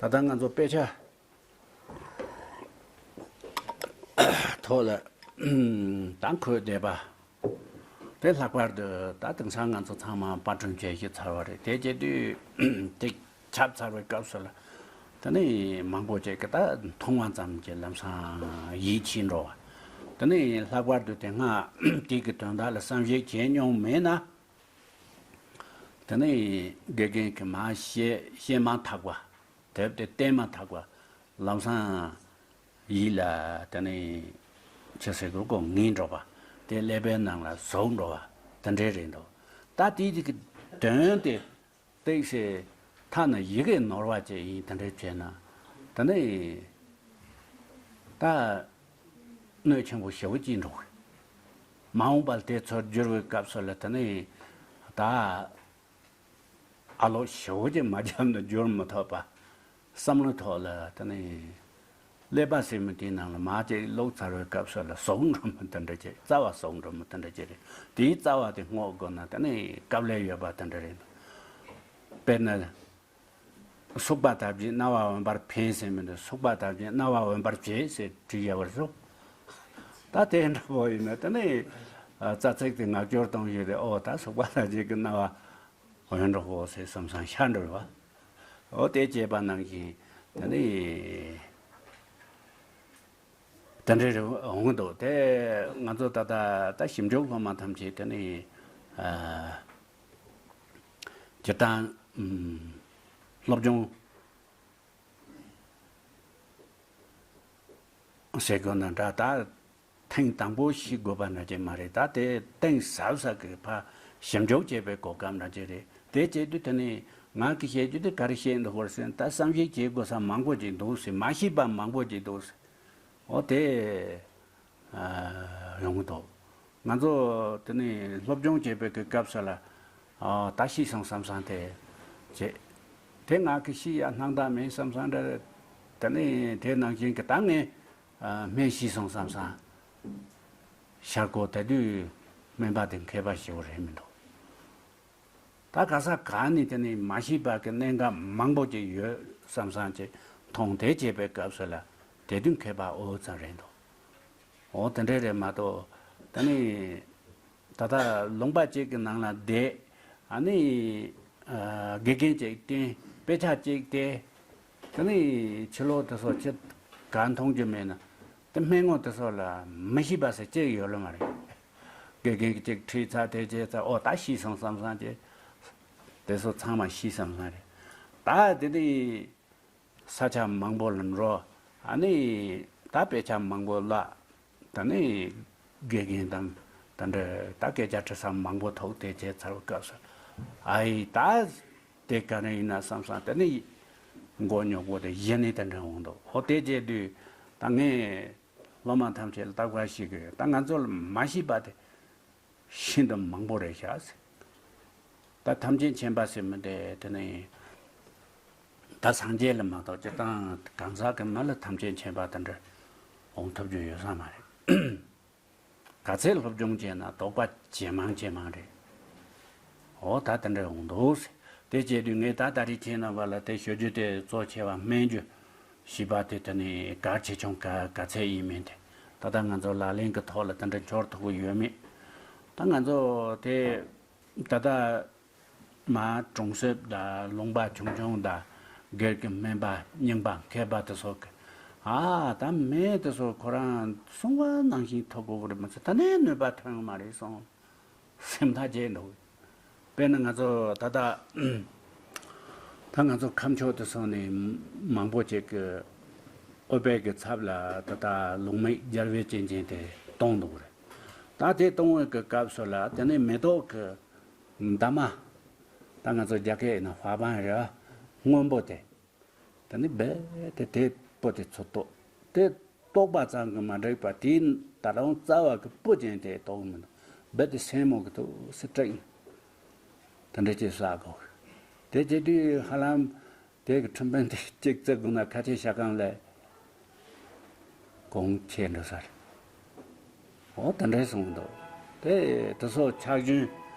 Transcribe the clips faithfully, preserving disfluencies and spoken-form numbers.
ད་ལྟ་ང་ཚོ་དཔེ་ཆ་ཐོག་ལ་ད་འཁོད་བསྡད་པ་དེ་ལྷག་པར་དུ་ད་དེང་སང་ང་ཚོ་ཚང་མ་པར་སྐྲུན་བྱེད་ཤེས་ཚར་བ་རེད། དེ་བྱེད་དུས་དེ་ཁྱབ་ཚར་བའི་སྐབས་སུ་ལ་དེ་ནས་མང་པོ་ཅིག་གིས་ད་མཐོང་བ་ཙམ་གྱིས་ལམ་སང་ཡིད་ཆེས་འགྲོ་བ། དེ་ནས་ལྷག་པར་དུ་དེ་སྔ་དེ་གི་དོན་དག་ལ་བསམ་གཞིག་བྱས་མྱོང་མེད་ན། དེ་ནས་དགེ་རྒན་གྱིས་མར་བཤད་བཤད་མ་ཐག་པ། དེབ་དེ་བལྟས་མ་ཐག་པ། ལམ་སང་ཡིད་ལ་དེ་ནས་ཆི་ཟེར་དགོས་གོ་ངེས་འགྲོ་བ། དེ་ཀླད་པའི་ནང་ལ་ཟུག་འགྲོ་བ་དེ་འདྲས་རེད་འདུག། ད་དེའི་དེ་གི་དོན་དེ་ཏིག་ཙེ་ཐ་ན་ཡི་གེ་ནོར་བ་ཅིག་ཡིན་དེ་འདྲས་བྱས་ན་དེ་ནས་ད་གནོད་ཆེན་པོ་ཞེ་པོ་ཅིག་འགྲོ་གི། མ་འོངས་པར་དེ་ཚུར་བསྒྱུར་བའི་སྐབས་སུ་ལ་དེ་ནས་ད་ཨ་ལོ་ཞེ་པོ་ཅིག་མ་བརྒྱབ་ན་བསྒྱུར་མི་ཐུབ་པ། བསམ་བློའི་ཐོག་ལ་དེ་ནས་ཀླད་པ་ཟེར་མི་དེའི་ནང་ལ་མར་ཅིག་བླུགས་ཚར་བའི་སྐབས་སུ་ལ་ཟུག་འགྲོ་མི་དེ་འདྲ་ཅིག། རྩ་བ་ཟུག་འགྲོ་མི་དེ་འདྲ་ཅིག་རེད། དེའི་རྩ་བ་དེ་སྔོག་དགོས་ན་དེ་ནས་དཀའ་ལས་ཡོད་པ་དེ་འདྲ་རེད། དཔེར་ན། སུག་པ་དག་བྱེད་རྣ་བ་འོན་པར་ཕན་ཟེར་མི་འདུག། སུག་པ་དག་བྱེད་རྣ་བ་འོན་པར་བྱེད་ཟེར་བྲིས་ཡོད་པར་སོ། ད་དེ་འདྲ་པོ་ཡིན་ན་དེ་ནས་རྩ་ཚིག་དེ་ངག་སྐྱོར་གཏོང་ཡོད་དེ། ཨོ་ད་སུག་པ་དག་བྱེད་ཀྱི་རྣ་བ་འོན་འགྲོ་གོ་ཟེར་བསམ་སང་ཤར་འགྲོ་བ། ཨོ་དེ་བྱས་པ་ནང་བཞིན་དེ་ནས་དེ་འདྲ་རེ་འོང་གི་འདུག། དེ་ང་ཚོ་ད་ལྟ་ད་ཞིབ་འཇུག་སློབ་མ་ཐམས་ཅད་དེ་ནས་སྤྱིར་བཏང་སློབ་སྦྱོང་ཟེར་དགོས་ན་འདྲ། ད་ཐེངས་དང་པོ་ཤེས་དགོས་པ་འདྲ་ཅིག་མ་རེད། ད་དེ་གཏིང་ཟབ་ཟབ་ཀྱི་ཕར་ཞིབ་འཇུག་བྱེད་པའི་གོ་སྐབས་འདྲ་ཅིག་རེད། དེ་བྱེད་དུས་དེ་ནས་ང་གིས་བཤད་རྒྱུ་དེ་ག་རེ་བཤད་འདུག་བར་སེམས་ད་བསམ་གཞིག་བྱེད་དགོས་ས་མང་པོ་ཅིག་འདུག་ཟེར། མ་ཤེས་པ་མང་པོ་ཅིག་འདུག་ཟེར། འོ་དེ་ཡོང་གི་འདུག། ང་ཚོ་དེ་ནས་སློབ་སྦྱོང་བྱེད་པའི་གི་སྐབས་སུ་ལ་ཨ་ད་ཤེས་སོང་བསམ་བསམ་དེ་བྱེད། དེ་ང་གི་ཤེས་ཡ་སྣང་དག་མེད་བསམ་བསམ་འདྲ། དེ་ནས་དེ་ནང་བཞིན་གི་ད་ངས་ཨ་སྨན་ཤེས་སོང་བསམ་བསམ་ཤར་གོ། དེ་དུས་སྨན་པ་དེ་མཁས་པ་ཞེ་པོ་རེད་མི་འདུག། ད་ག་ས་ག་ནས་དེ་ནས་མ་ཤེས་པ་གི་གནད་འགག་མང་པོ་ཅིག་ཡོད་བསམ་བསམ་ཅིག་མཐོང་། དེ་བྱེད་པའི་སྐབས་སུ་ལ་དེ་དུས་མཁས་པ་ཨོ་ཙམ་རེད་འདུག། འོ་དེ་འདྲས་རེད་མ་གཏོགས་ད་ནི་ད་ལྟ་ལུང་པ་གཅིག་གི་ནང་ལ་བསྡད། ཨ་ནི་ཨ་དགེ་རྒན་གཅིག་བསྟེན། དཔེ་ཆ་གཅིག་བལྟས། ད་ནི་ཕྱི་ལོགས་དེ་ཚོ་ཅི་ག་མཐོང་རྒྱུ་མེད་ན་དེ་སྨན་ངོ་དེ་ཚོ་ལ་མི་ཤེས་པ་ཟེར་གཅིག་ཡོད་ལ་མ་རེད། དགེ་རྒན་གཅིག་ཁྲིད་ཚར་དེ་བྱས་ཚར། ཨོ་ད་ཤེས་སོང་བསམ་བསམ་ཅིག། དེ་ཚོ་ཚང་མ་ཤེས་བསམ་བསམ་རེད། ད་དེ་ནི་ས་ཆ་མང་པོ་ལ་འགྲོ། ཨ་ནི་ད་དཔེ་ཆ་མང་པོ་བཀླགས། ད་ནི་དགེ་རྒན་དང་ད་འདྲ་ད་སྐད་ཆ་དྲི་ས་མང་པོ་ཐོག་དེ་བྱས་ཚར་བའི་སྐབས་སུ་ཨ་ཡི་ད་དེ་ག་རེ་ཡིན་ན་བསམ་བསམ་དེ་ནི་མགོ་རྙོག་པོ་དེ་གཞི་ནས་དེ་འདྲ་འོང་འདུག། ཧོ་དེ་བྱས་དུས་ད་ངས་སློབ་མ་ཐམས་ཅད་ལ་བརྟག་པ་ཞིག་གི་ད་ང་ཚོ་ལ་མ་ཤེས་པ་དེ་ཤིན་ཏུ་མང་པོ་རེད་ཤག་ཟེར། ད་ཐམས་ཅད་མཁྱེན་པ་ཟེར་མི་དེ་དེ་ནི་ད་སངས་རྒྱས་ལ་མ་གཏོགས་སྤྱིར་བཏང་གང་ཟག་གི་མི་ལ་ཐམས་ཅད་མཁྱེན་པ་དེ་འདྲ་འོང་ཐུབ་རྒྱུ་ཡོད་ས་མ་རེད། ག་ཚད་སློབ་སྦྱོང་བྱས་ན་དོགས་པ་ཇེ་མང་ཇེ་མང་རེད། འོ་ད་དེ་འདྲ་འོང་འདུག་ཟེར། དེ་བྱས་དུས་ངས་ད་ད་རེས་ཁྱེད་རྣམ་པ་ལ་དེ་ཞུ་རྒྱུ་དེ་གཙོ་ཆེ་བ་སྨན་རྒྱུ་ཞེས་པ་དེ་དེ་ནི་གལ་ཆེ་ཆུང་ག་ག་ཚད་ཡིན་མིན་དེ། ད་ལྟ་ང་ཚོ་ལག་ལེན་གྱི་ཐོག་ལ་དེ་འདྲ་འབྱོར་ཐུབ་ཀྱི་ཡོད་མེད། ད་ང་ཚོ་དེ་ད་ལྟ་མ་གྲོང་གསེབ་དང་ལུང་པ་ཆུང་ཆུང་དང་སྒེར་གྱི་སྨན་པ་རྙིང་པ་མཁས་པ་དེ་ཚོ་གི་ཨ་ད་སྨན་དེ་ཚོ་ཁོ་རང་གསུང་བ་ནང་བཞིན་ཐོབ་དགོས་ཀྱི་རེད་མ་ཚད་ད་ནས་ནུས་པ་ཐོན་ཡོང་མ་རེད་སོང་། སེམས་ཐག་བཅད་འདུག། དཔེར་ན་ང་ཚོ་ད་ལྟ་ད་ང་ཚོ་ཁམས་ཕྱོགས་དེ་སོང་ནས་མང་པོ་ཅིག་གི་ཨོ་པེ་གི་ཚབ་ལ་ད་ལྟ་ལུང་མིག་རྒྱལ་བའི་གཅན་གཅན་དེ་གཏོང་འདུག་རེད། ད་དེ་གཏོང་བའི་གི་སྐབས་སུ་ལ་དེ་ནས་མེ་ཏོག་གི་འདབ་མ། ད་ང་ཚོ་རྒྱ་སྐད་ཡིན་ན་ཧྭ་པང་རེད་བ། སྔོན་པོ་དེ། ད་ནི་རྦད་དེ་དེ་སྤུ་དེ་ཚོ་བཏོག། དེ་བཏོག་པ་ཙམ་གྱིས་མ་འགྲིག་པ་དེའི་ད་རུང་རྩ་བ་གི་སྤུ་ཅན་དེ་བཏོག་མི་འདུག། རྦད་དེ་སེན་མོ་གི་ཐུག་སེ་སྤྲད། དེ་འདྲ་ཅིག་ཟ་དགོས། དེ་བྱེད་དུས་ཧ་ལམ་དེ་གི་ཁྲིམས་དཔོན་དེ་གཅིག་བརྩི་དགོས་ན་ཁ་ཆེ་ཤ་སྐམ་ལས་གོང་ཆེ་འགྲོ་ས་རེད། འོ་དེ་འདྲས་གསུངས་འདུག། དེ་དེ་ཚོ་ཕྱག་ཞུན་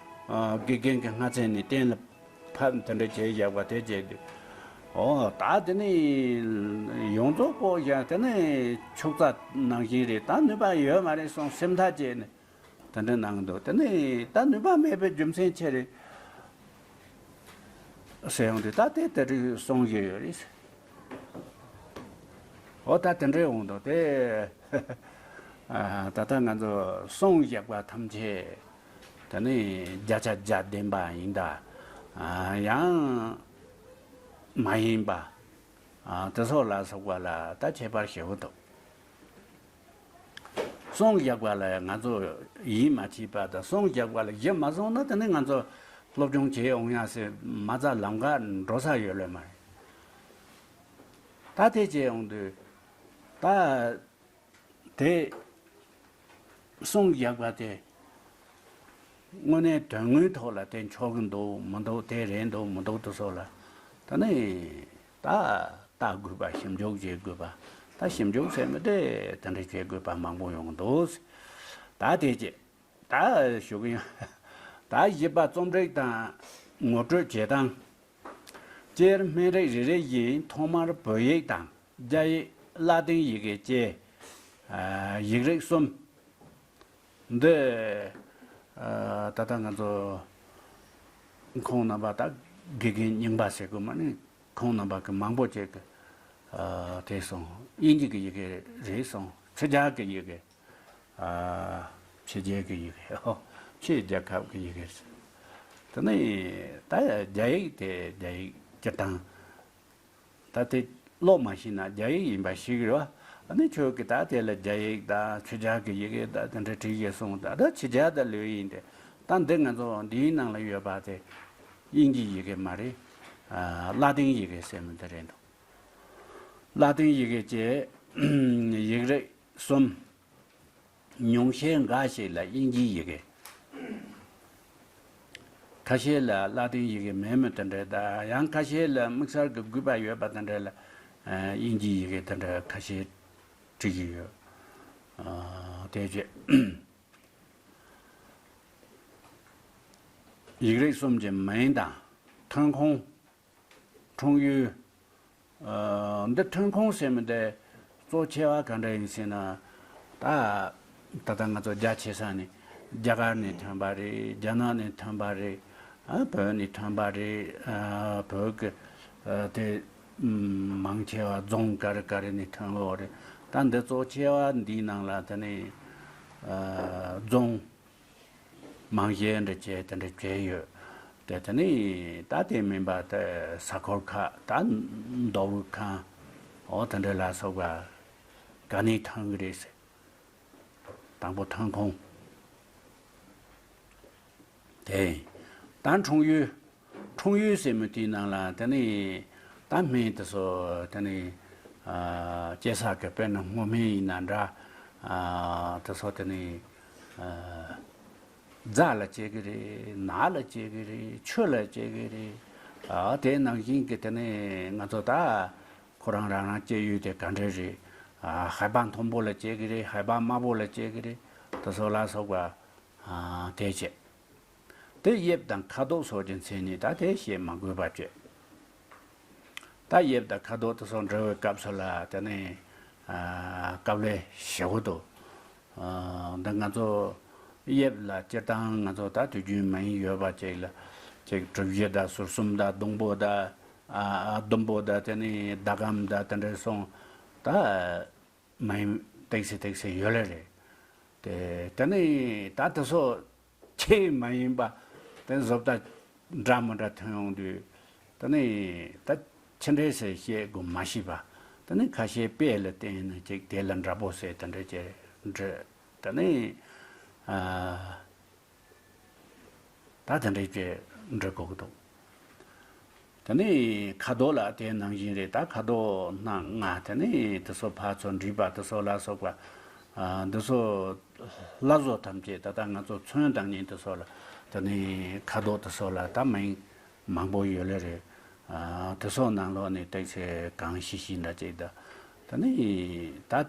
ཨ་དགེ་རྒན་གྱི་སྔ་ཚད་ནས་གཏན་ལ་ཕབ་དེ་འདྲ་བྱས་བཞག་པ་དེ་བྱས་དུས། ཨོ་ད་དེ་ནི་ཡོངས་རྫོགས་པོ་ཡང་དེ་ནི་ཕྱུགས་རྩྭ་ནང་བཞིན་རེད། ད་ནུས་པ་ཡོད་མ་རེད་གསུངས། སེམས་ཐག་བཅད་ནས་དེ་འདྲ་གནང་འདུག་དེ་ནི་ད་ནུས་པ་མེད་པའི་རྒྱུ་མཚན་ཅི་རེད་ཟེར་ཡོང་དུས། ད་དེ་དེ་རིགས་གསུང་གི་ཡོད་རེད། ཨོ་ད་དེ་འདྲ་ཡོང་འདུག་དེ། ཨ། ད་ལྟ་ང་ཚོ་གསུང་བཞག་པ་ཐམས་ཅད་དེ་ནི་བརྒྱ་ཆ་བརྒྱ་བདེན་པ་ཡིན་ད། ཨ། ཡང་མ་ཡིན་པ། ཨ། དེ་སོགས་ལ་སོགས་པ་ལ་ད་ཁྱད་པར་ཞེ་པོ་འདུག་གསུང་བཞག་པ་ལ་ང་ཚོ་ཡིད་མ་ཆེས་པ་དང་། གསུང་བཞག་པ་ལ་གཞི་མ་བཟུང་ན་དེ་ནི་ང་ཚོ་སློབ་སྦྱོང་བྱེད་འོང་ཡ་ཟེར་མ་རྩ་ལམ་ཁ་འགྲོ་ས་ཡོད་ལེ་མ་རེད། ད་དེ་བྱས་ཡོང་དུས་ད། དེ་གསུང་བཞག་པ་དེ་དངོས་གནས་དོན་དངོས་ཐོག་ལ་དེ་འཁྱོག་གི་འདུག་མི་འདུག་དེ་རེད་འདུག་མི་འདུག་དེ་སོགས་ལ་ད་ནི་ད་ལྟ་དགོས་པ། ཞིབ་འཇུག་བྱེད་དགོས་པ། ད་ཞིབ་འཇུག་ཟེར་མི་དེ་དེ་འདྲ་བྱེད་དགོས་པ་མང་པོ་ཡོང་གི་འདུག་ད་དེ་རྗེས་ད་ཞུ་གི་ཡོད། ད་བཞི་པ་རྩོམ་རིག་དང་ངོ་སྤྲོད་བྱེད་སྟངས། སྤྱིར་སྨན་རིགས་རེ་རེ་བཞིན་ཐོག་མར་བོད་ཡིག་དང་རྒྱ་ཡིག། ལ་ཏིང་ཡི་གེ་བཅས། ཨ། ཡིག་རིགས་གསུམ། འདི། ཨ། ད་ལྟ་ང་ཚོ་ཁོང་རྣམ་པ་ད་དགེ་རྒན་རྙིང་པ་ཟེར་དགོས་མ་ནི། ཁོང་རྣམ་པ་གི་མང་པོ་ཅིག་གི། ཨ། དེ་སོང་། དབྱིན་ཇི་གི་ཡི་གེ་རེད་སོང་། ཕྱི་རྒྱལ་གི་ཡི་གེ། ཨ། ཕྱི་རྒྱལ་གི་ཡི་གེ། ཨོ། ཕྱི་རྒྱལ་ཁབ་ཀྱི་ཡི་གེ་ཟེར། དེ་ནས་ད་རྒྱ་ཡིག་དེ་རྒྱ་ཡིག་སྤྱིར་བཏང་ད་དེ་ཀློག་མ་ཤེས་ན་རྒྱ་ཡིག་ཡིན་པ་ཞིག་རེད་བ། ཨ་ནི་ཁྱོད་ཀྱིས་ད་དེ་ལ་རྒྱ་ཡིག་དང་ཕྱི་རྒྱལ་གྱི་ཡི་གེ་དང་དེ་འདྲ་བྲིས་ཡོད་གསུངས། ད་ད་ཕྱི་རྒྱལ་དང་ལོས་ཡིན་ཏེ། ད་འདི་ང་ཚོ་འདིའི་ནང་ལ་ཡོད་པ་དེ་དབྱིན་ཇིའི་ཡི་གེ་མ་རེད། ཨ། ལ་ཏིང་ཡི་གེ་ཟེར་མི་འདི་རེད་འདུག་ལ་ཏིང་ཡི་གེ་བཅས་ཡིག་རིགས་གསུམ། ཉུང་ཤས་འགའ་ཞིག་ལ་དབྱིན་ཇིའི་ཡི་གེ། ཁ་ཤས་ལ་ལ་ཏིང་ཡི་གེ་མེད་མི་དེ་འདྲ་དང་། ཡང་ཁ་ཤས་ལ་དམིགས་བསལ་གྱི་དགོས་པ་ཡོད་པ་དེ་འདྲ་ལ། ཨ། དབྱིན་ཇིའི་ཡི་གེ་དེ་འདྲ་ཁ་ཤས་བྲིས་ཀྱི་ཡོད། ཨ། དེ་རྗེས་ཡིག་རིགས་གསུམ་གྱི་མིང་དང་། ཐོན་ཁུངས། འཁྲུངས་ཡུལ། ཨ། འདི་ཐོན་ཁུངས་ཟེར་མི་འདི་གཙོ་ཆེ་བ་ག་འདྲ་ཡིན་ཟེར་ན། ད་ད་ལྟ་ང་ཚོ་རྒྱ་ཆེ་ས་ནས་རྒྱ་གར་ནས་ཐོན་པ་རེད། རྒྱ་ནག་ནས་ཐོན་པ་རེད། ཨ། བོད་ནས་ཐོན་པ་རེད། ཨ། བོད་ཀྱི། ཨ། དེ་མང་ཆེ་བ་རྫོང་ག་རེ་ག་རེ་ནས་ཐོན་ཡོད་རེད། ད་འདི་གཙོ་ཆེ་བ་འདིའི་ནང་ལ་དེ་ནས། ཨ། རྫོང་། རྨང་གཞི་འདྲ་བྱས་དེ་འདྲ་བྱས་ཡོད། དེ་དེ་ནི་ད་དེ་མིན་པ་དེ་ས་ཁུལ་ཁག། ད་མདོ་དབུས་ཁམས། འོ་དེ་འདྲ་ལ་སོགས་པ་ག་ནས་ཐོན་གི་རེད་ཟེར། དང་པོ་ཐོན་ཁུངས། དེ་ད་འཁྲུངས་ཡུལ། འཁྲུངས་ཡུལ་ཟེར་མི་དེའི་ནང་ལ་དེ་ནི་ད་སྨན་དེ་ཚོ་དེ་ནི། ཨ། སྐྱེ་ས་གི་དཔེར་ན་སྔོ་སྨན་ཡིན་ན་འདྲ། ཨ། དེ་ཚོ་དེ་ནི། ཨ། རྫ་ལ་སྐྱེ་གི་རེད། ནགས་ལ་སྐྱེ་གི་རེད། ཆུ་ལ་སྐྱེ་གི་རེད། ཨ། དེ་ནང་བཞིན་གྱི་དེ་ནི་ང་ཚོ་ད་ཁོ་རང་རང་རང་སྐྱེ་ཡུལ་དེ་ག་འདྲ་རེད། ཨ། ཧ་ལས་པ་མཐོན་པོ་ལ་སྐྱེ་གི་རེད། ཧ་ལས་པ་དམའ་པོ་ལ་སྐྱེ་གི་རེད། དེ་ཚོ་ལ་སོགས་པ། ཨ། དེ་བྱས། དེ་དབྱིབས་དང་ཁ་དོག་སོགས་ཀྱི་མཚན་ཉིད་ད་དེ་བཤད་མ་དགོས་པ་བྱས། ད་དབྱིབས་དང་ཁ་དོག་དེ་ཚོ་འབྲི་བའི་སྐབས་སུ་ལ་དེ་ནི། ཨ། དཀའ་ལས་ཞེ་པོ་འདུག་ཨ། འདི་ང་ཚོ་དབྱིབས་ལ་སྤྱིར་བཏང་ང་ཚོ་ད་དུས་རྒྱུན་མིང་ཡོད་པ་ཅིག་ལ་ཅིག་གྲུ་བཞི་དང་ཟུར་གསུམ་དང་ཟླུམ་པོ་དང་། ཨ། ཨ། ཟླུམ་པོ་དང་དེ་ནི་ཟླ་གམ་དང་དེ་འདྲ་སོང་། ད་མིང་ཏོག་ཙམ་ཏོག་ཙམ་ཡོད་ལེ་རེད། དེ་དེ་ནི་ད་དེ་ཚོ་ཆེས་མ་ཡིན་པ་དེ་བཟོ་ལྟ་འདྲ་མི་འདྲ་ཐོན་ཡོང་དུས། དེ་ནི་ད་ཆི་འདྲ་ཟེར་བཤད་དགོས་མ་ཤེས་པ། དེ་ནི་ཁ་ཤས་དཔེ་ལ་བརྟེན་ནས་ཅིག་དེ་ལ་འདྲ་པོ་ཟེར་དེ་འདྲ་ཅིག་འབྲི། དེ་ནི། ཨ། ད་དེ་འདྲ་ཅིག་འབྲི་དགོས་ཀྱི་འདུག་དེ་ནས་ཁ་དོག་ལ་དེ་ནང་བཞིན་རེད། ད་ཁ་དོག་སྣ་ལྔ། དེ་ནས་དེ་ཚོ་ཕར་ཚུར་འདྲེས་པ་དེ་ཚོ་ལ་སོགས་པ། ཨ། འདི་ཚོ་སླར་གསོ་ཐམས་ཅད་ད་ལྟ་ང་ཚོ་ཚོན་དང་བརྙན་དེ་ཚོ་ལ། དེ་ནས་ཁ་དོག་དེ་ཚོ་ལ་ད་མིང་མང་པོ་ཡོད་ལེ་རེད། ཨ། དེ་ཚོ་ནང་ལོགས་ནས་ཏོག་ཙམ་གང་ཤེས་ཤེས་འདྲ་ཅིག་ད། དེ་ནས་ད།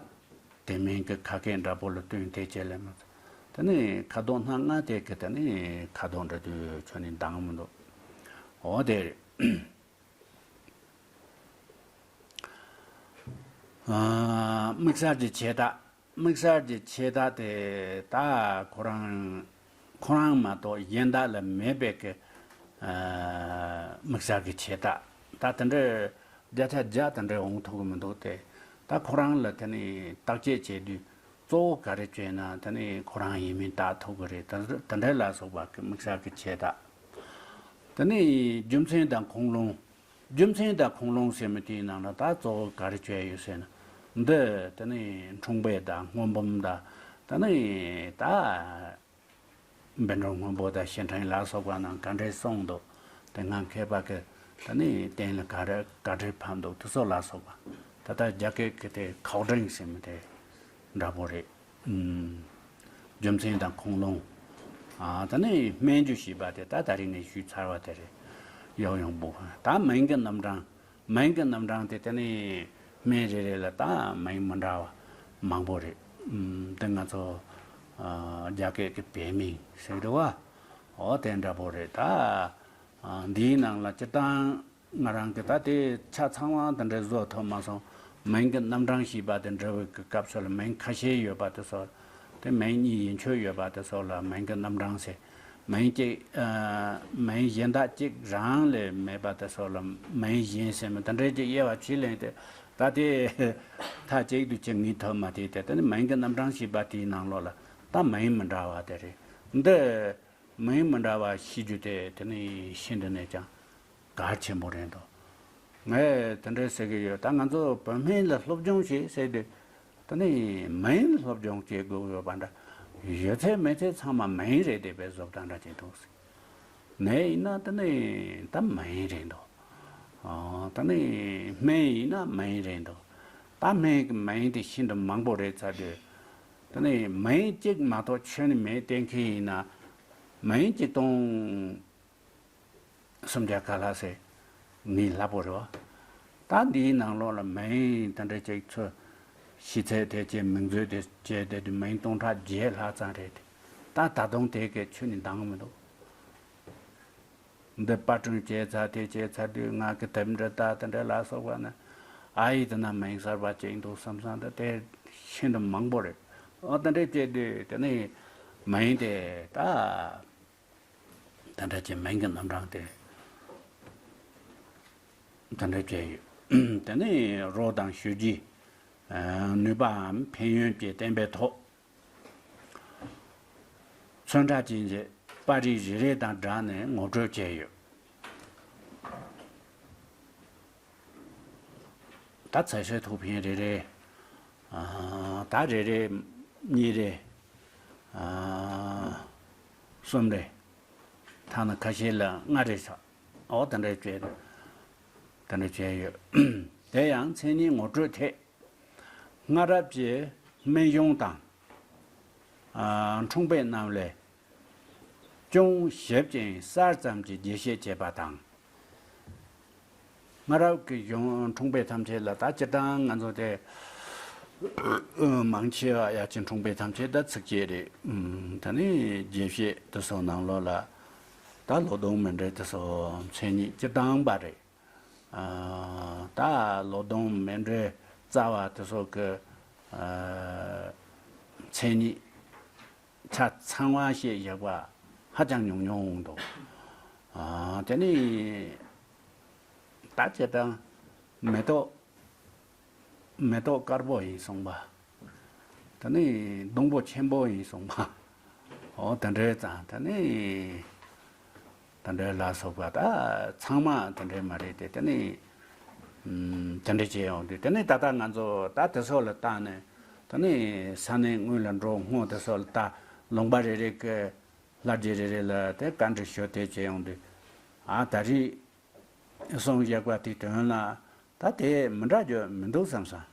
དེ་མིན་གྱི་ཁ་སྐད་འདྲ་པོ་ལ་བསྟུན་དེ་བྱས་ལེ་མ་ཚོ། དེ་ནས་ཁ་དོག་སྣ་ལྔ་དེ་གི་དེ་ནས་ཁ་དོག་འདྲ་དུ་ཁྱོན་ནས་འདང་མི་འདུག་འོ་དེ་རེད། ཨ། དམིགས་བསལ་གྱི་ཆད་རྟགས། དམིགས་བསལ་གྱི་ཆད་རྟགས་དེ་ད་ཁོ་རང་ཁོ་རང་མ་གཏོགས་གཞན་དག་ལ་མེད་པའི་གི། ཨ། དམིགས་བསལ་གྱི་ཆད་རྟགས། ད་དེ་འདྲ་བརྒྱ་ཆ་བརྒྱ་དེ་འདྲ་འོང་ཐུབ་ཀྱི་མི་འདུག་སྟེ། ད་ཁོ་རང་ལ་དེ་ནི་བརྟག་དཔྱད་བྱེད་དུས་གཙོ་བོ་ག་རེ་བྱས་ན་དེ་ནི་ཁོ་རང་ཡིན་མིན་བརྟག་ཐུབ་ཀྱི་རེད། དེ་དེ་འདྲ་ལ་སོགས་པ་གི་དམིགས་བསལ་གྱི་ཆད་རྟགས། དེ་ནི་རྒྱུ་མཚན་དང་ཁུངས་ལུང་། རྒྱུ་མཚན་དང་ཁུངས་ལུང་ཟེར་མི་དེའི་ནང་ལ་ད་གཙོ་བོ་ག་རེ་བྱས་ཡོད་ཟེར་ན། འདི་དེ་ནི་འཁྲུངས་པའི་ཟླ་སྔོན་འབུམ་ཟླ། དེ་ནི་ད་བཻ་ཌཱུརྱ་སྔོན་པོ་དང་ཕྱིར་འཕྲིན་ལ་སོགས་པ་རྣམས་ག་འདྲས་གསུངས་འདུག་དེ་སྔ་མཁས་པ་གི་དེ་ནི་གཏན་ལ་ག་རེ་ག་འདྲས་ཕབ་འདུག་དེ་ཚོ་ལ་སོགས་པ། ད་ལྟ་རྒྱ་སྐད་ཀྱི་དེ་ཁག་འབྲིང་ཟེར་མི་དེ་འདྲ་པོ་རེད། ཨུམ། རྒྱུ་མཚན་དང་ཁུངས་ལུང་། ཨ། ད་ནི་སྨན་རྒྱུ་ཞེས་པ་དེ་ད་ད་རིང་ནས་ཞུས་ཚར་བ་དེ་རེད། ཡང་ཡང་བུ། ད་མིང་གི་རྣམ་གྲངས། མིང་གི་རྣམ་གྲངས་དེ་དེ་ནི་སྨན་རེ་རེ་ལ་ད་མིང་མི་འདྲ་བ་མང་པོ་རེད། ཨུམ། དེ་ང་ཚོ། ཨ། རྒྱ་སྐད་ཀྱི་བེད་མིང་ཟེར་གི་འདུག་བ། འོ་དེ་འདྲ་པོ་རེད་ད། ཨ། འདིའི་ནང་ལ་སྤྱིར་བཏང་ང་རང་གིས་ད་དེ་ཆ་ཚང་བ་དེ་འདྲ་བཟོ་ཐུབ་མ་སོང་། མིང་གི་རྣམ་གྲངས་ཞེས་པ་དེ་འབྲི་བའི་གི་སྐབས་སུ་ལ་མིང་ཁ་ཤས་ཡོད་པ་དེ་ཚོ། དེ་མིང་གཉིས་ཡན་ཆོད་ཡོད་པ་དེ་ཚོ་ལ་མིང་གི་རྣམ་གྲངས་ཟེར། མིང་གཅིག་ཨ། མིང་གཞན་དག་གཅིག་རང་ལས་མེད་པ་དེ་ཚོ་ལ་མིང་གཞན་ཟེར་མི་དེ་འདྲའི་གཅིག་དབྱེ་བ་ཕྱེ་ལེན་ཏེ། ད་དེ་མཐའ་གཅིག་ཏུ་ཅིག་ངེས་ཐུབ་མ་དེ། དེ་དེ་ནི་མིང་གི་རྣམ་གྲངས་ཞེས་པ་དེའི་ནང་ལོགས་ལ་ད་མིང་མི་འདྲ་བ་དེ་རེད། འདི་མིང་མི་འདྲ་བ་ཤེས་རྒྱུ་དེ་དེ་ནི་ཤིན་ཏུ་ནས་ཀྱང་གལ་ཆེན་པོ་རེད་འདུག་ངས་དེ་འདྲ་ཟེར་གི་ཡོད། ད་ང་ཚོ་བོད་སྨན་ལ་སློབ་སྦྱོང་བྱེད་ཟེར་དུས། དེ་ནི་མིང་ལ་སློབ་སྦྱོང་བྱེད་དགོས་ཡོད་པ་འདྲ། ཡོད་ཚད་མེད་ཚད་ཚང་མ་མིང་རེད་དེ་བས་བཟོ་ལྟ་འདྲ་བྱེད་འདུག་ཟེར། ནས་ཡིན་ན་དེ་ནི་ད་མིང་རེད་འདུག་ཨ། དེ་ནི་སྨན་ཡིན་ན་མིང་རེད་འདུག་ད་སྨན་གྱི་མིང་དེ་ཤིན་ཏུ་མང་པོ་རེད་ཚར་དུས། དེ་ནི་མིང་གཅིག་མ་གཏོགས་ཁྱོན་ནས་མེད་བསྟན་མཁན་ཡིན་ན། མིང་གཅིག་སྟོང་སུམ་བརྒྱ་ག་ལ་ཟེར་ངེས་སླ་པོ་རེད་བ། ད་འདིའི་ནང་ལོགས་ལ་མིང་དེ་འདྲ་ཅིག་ཚོ་ཤེས་ཚད་དེ་བྱས། མིང་མཛོད་དེ་བྱས་དེ་དུས་མིང་སྟོང་ཕྲག་བརྒྱད་ལྷག་ཙམ་རེད་དེ། ད་ད་དུང་དེ་གའི་ཁྱོན་ནས་འདང་མི་འདུག་འདི་པར་སྐྲུན་བྱས་ཚར། དེ་བྱས་ཚར་དུས་ང་གི་དེབ་འདྲ་ད་དེ་འདྲ་ལ་སོགས་པ་ནི། ཨ་ཡིས་དེ་ན་མིང་གསར་པ་ཅིག་འདུག་བསམ་བསམ། ད་དེ་ཤིན་ཏུ་མང་པོ་རེད། འོ་དེ་འདྲ་བྱས་དུས་དེ་ནི་མིང་དེ་ད། དེ་འདྲ་ཅིག་མིང་གི་རྣམ་གྲངས་དེ་དེ་འདྲ་བྱས་ཡོད། དེ་ནས་རོ་དང་ཞུ་རྒྱུའི་ནུས་པའམ་ཕན་ཡོན་བཅས་བསྟན་པའི་ཐོག་ཚོན་ཁྲ་ཅན་གྱི་པར་རིས་རེ་རེ་དང་སྦྲགས་ནས་ངོ་སྤྲོད་བྱས་ཡོད། ད་ཚེ་སྲོག་ཐོག་ཕན་རེ་རེ། ཨ། ད་རེ་རེ། གཉིས་རེ། ཨ། གསུམ་རེ། ཐ་ན་ཁ་ཤས་ལ་ལྔ་རེ་ཆགས། འོ་དེ་འདྲ་བྱས། དེ་འདྲ་བྱས་ཡོད། དེ་ཡང་མཚན་ཉིད་ངོ་སྤྲོད་ཐད། སྔ་རབས་ཀྱི་སྨན་གཞུང་དང་། ཨ། འཁྲུངས་པའི་རྣམ་ལས་ཅུང་ཞིབ་ཅིང་གསལ་ཙམ་གྱི་རྒྱས་བཤད་བྱས་པ་དང་། སྔ་རབས་ཀྱི་གཞུང་འཁྲུངས་པའི་ཐམས་ཅད་ལ་ད་སྤྱིར་བཏང་ང་ཚོ་དེ་མང་ཆེ་བ་ཡ་གྱི་འཁྲུངས་པའི་ཐམས་ཅད་ད་ཚིགས་བཅད་རེད། ཨུམ། ད་ནི་རྒྱས་བཤད་དེ་ཚོ་ནང་ལོགས་ལ་ད་ལོ་དུམ་མཎྜལ་དེ་ཚོ་མཚན་ཉིད་སྤྱིར་བཏང་པ་རེད། ཨ། ད་ལོ་དུམ་མཎྜལ་རྩ་བ་དེ་ཚོ་གི། ཨ། མཚན་ཉིད་ཆ་ཚང་བ་བཤད་བཞག་པ་ཧ་ཅང་ཉུང་ཉུང་འདུག་ཨ། དེ་ནི་ད་སྤྱིར་བཏང་མེ་ཏོག་མེ་ཏོག་དཀར་པོ་ཡིན་གསུངས་པ། དེ་ནི་སྡོང་པོ་ཆེན་པོ་ཡིན་གསུངས་པ། འོ་དེ་འདྲའི་ཙང་དེ་ནི། དེ་འདྲའི་ལ་སོགས་པ་ད་ཚང་མ་དེ་འདྲའི་མ་རེད་དེ། དེ་ནི། ཨུམ། དེ་འདྲ་བྱས་ཡོང་དུས་དེ་ནི་ད་ལྟ་ང་ཚོ་ད་དེ་ཚོ་ལ་བལྟས་ནས། དེ་ནི་ས་གནས་དངོས་ལ་འགྲོ་སྔོན་དེ་ཚོ་ལ་ད་ལུང་པ་རེ་རེ་གི་ལྷ་རྗེ་རེ་རེ་ལ་དེ་བཀའ་འདྲི་ཞུ་དེ་བྱས་ཡོང་དུས། ཨ། ད་རེས་གསུངས་བཞག་པ་དེའི་དོན་ལ་ད་དེ་མི་འདྲ་རྒྱུ་མི་འདུག་བསམ་སོང་།